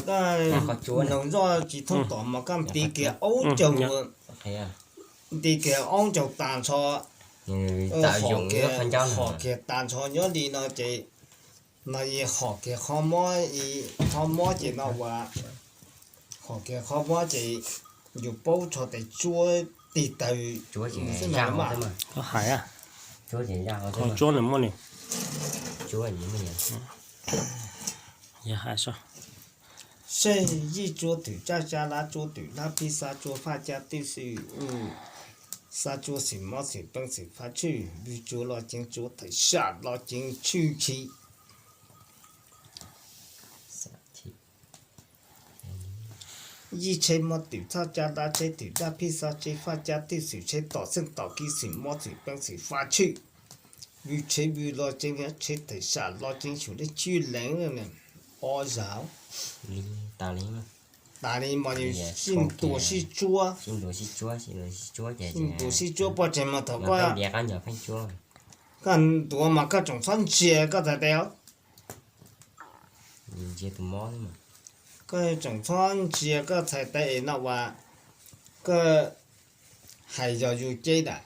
Koj noog zoj tsis thooj tom mas koj nti kiag aub ncaug, nti kiag aub ncaug tas nrho, hom kiag tas nrho nyob li no ces, no hom kiag qhov mob, qhov mob ces no uas, hom kiag qhov mob ces yus paub tso tes tsuab tig tawg xwb no mas. Koj hais, qhov tsuab nws muaj ni. Yog hais, seb yij tsuab twm tsaj tsab lab tsuab twm lab phij xab tsuab faj cab twj xwm, xab tsuab xwm mob xwm peeb xwm faj tshwj, vwj tsuab los ceev tsuab thawm sam los ceev tshwj chim. Yij tsheb mob twm txhaj cab dab tsheb twm dab phij xab tsheb faj cab twj xwm tsheb tom xeej tom kib xwm mob xwm peeb xwm faj tshwj, vwj tsheb vwj los ceev tsheb thawm sam los ceev xyum dej tswj leev ob zag. Tas li mas yus sib ntuas sib tsuab, sib ntuas sib tsuab poj tseg mas thaum koj, koj ntuas mas koj tseem txhob ntsia koj txhais tes os. Koj tseem txhob ntsia koj txhais tes es no uas koj hais yog yus ceb ntag.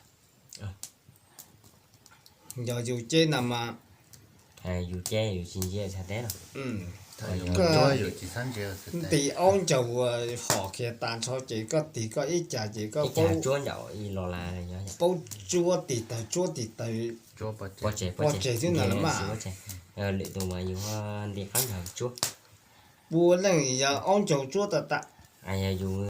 Yog yus ceb no mas, yus ceb yus tsis ntsia txhais tes los, koj nti aub ncaug hom kiag tas nrho ces koj tig koj ib cag ces koj paub tsuab tig tawg tsuab tig tawg poj tseg xwb no los mas. Pua leej yog aub ncaug tsuab tas tas. Yog yus